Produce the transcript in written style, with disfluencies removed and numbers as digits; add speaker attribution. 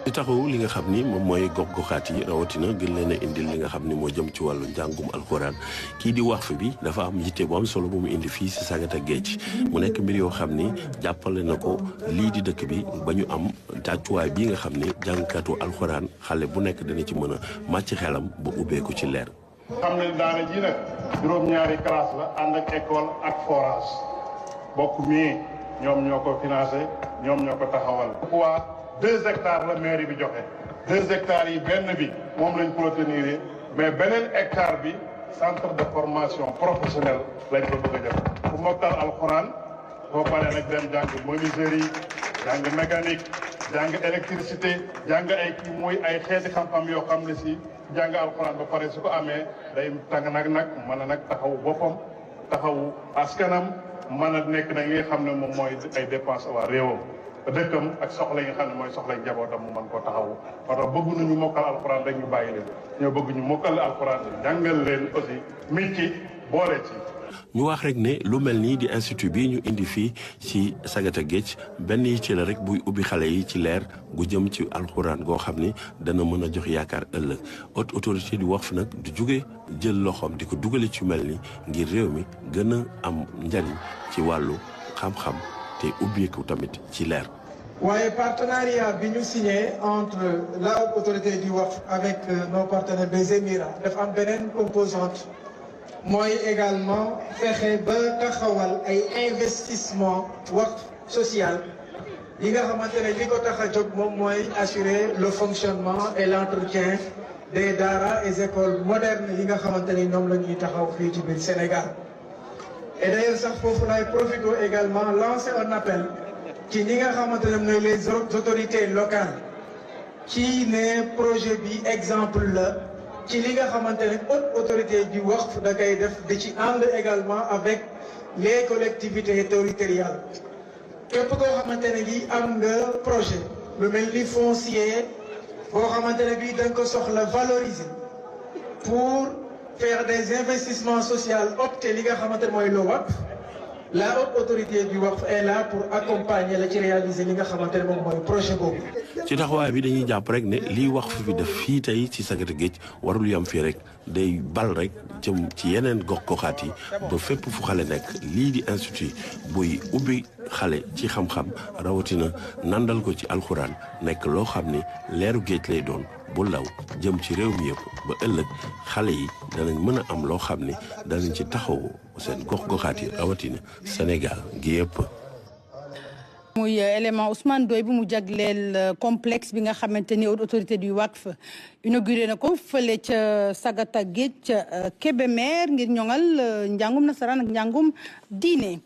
Speaker 1: di taxaw li nga xam ni moom mooy gox-goxaat yi rawatina gën leen a indil li nga xam ni moo jëm ci wàllu njàngum alxuraan kii di Waqf bi dafa am yitte bu am solo bu mu indi fii si Sagata Géej mu nekk mbir yoo xam ni jàppale na ko lii di dëkk bi ba ñu am tàccuwaay bii nga xam ni jàngkatu alxuraan xale bu nekk dana ci mën a màcc xelam ba ubbeeku ci leer.
Speaker 2: xam ne daara ji nag juróom-ñaari classe la ànd ak école ak forage bokk mii ñoom ñoo ko financé ñoom ñoo ko taxawal. 2 hectares la mairie bi joxe 2 hectares yi benn bi moom lañ clôturer mais beneen hectare bi centre de formation professionnelle lañ ko bëgg a def ku mokkal alxuraan boo paree nag dem jàng menuiserie jàng mécanique jàng électricité jàng ay kii muy ay xeeti xam-xam yoo xam ne si jàng alxuraan ba pare su ko amee day tàng nag mën a nag taxawu boppam taxawu askanam mën a nekk nag nga xam ne moom mooy ay dépense waa réewam dëkkam ak soxla yi nga xam ne mooy soxla njabootam mu mën koo taxawu moo tax bëgg nañu mokkal alxuraan rek ñu bàyyi leen ñoo bëgg ñu mokkal alxuraan jàngal leen aussi métier boole ci.
Speaker 1: ñu wax rek ne lu mel nii di institut bi ñu indi fii ci Sagata Géej benn yi ci la rek buy ubbi xale yi ci leer gu jëm ci alxuraan goo xam ni dana mën a jox yaakaar ëllëg haute autorité di Waqf nag du jóge jël loxoom di ko dugale ci mel ni ngir réew mi gën a am njariñ ci wàllu xam-xam te ubbeeku tamit ci leer.
Speaker 3: waaye partenariat bi ñu signé entre la haute autorité du Waqf avec nos partenaires des Émirats dafa am beneen composante mooy également fexe ba taxawal ay investissement Waqf social yi nga xamante ne li ko tax a jóg moom mooy assurer le fonctionnement et l'entretien des daara et écoles modernes yi nga xamante ni ñoom la ñuy taxaw fii ci biir Sénégal. et d'ailleurs sax foofu lay profité également lancer un appel ci ñi nga xamante ne mooy les autorités locales ci ne projet bi exemple la ci li nga xamante ne haute autorité du Waqf da koy def di ci ànd également avec les collectivités territoriales képp koo xamante ne gi am nga projet lu mel ni foncier boo xamante ne bii da nga ko soxla valoriser pour faire des investissements sociaux opté li nga xamante ne mooy le Waqf la haute autorité du Waqf est là pour accompagner la ci réaliser li nga xamante ne moom mooy projet boobu.
Speaker 1: ci taxawaay bi dañuy jàpp rek ne lii Waqf bi def fii tey ci Sagata Géej warul yam fii rek day bal rek jëm ci yeneen gox-goxaat yi ba fépp fu xale nekk lii di institut buy ubbi xale ci xam-xam rawatina nandal ko ci alxuraan nekk loo xam ni leeru géej lay doon bu law jëm ci réew mi yëpp ba ëllëg xale yi danañ mën a am loo xam ni danañ ci taxawu seen gox-goxaat yi rawatina Sénégal gi yëpp.
Speaker 4: muy élément Ousmane Ndoye bu mu jagleel complexe bi nga xamante ni autorité du Waqf inauguré na ko fële ca Sagata Géej ca Kébémer ngir ñoŋal njàngum nasaraan ak njàngum diine.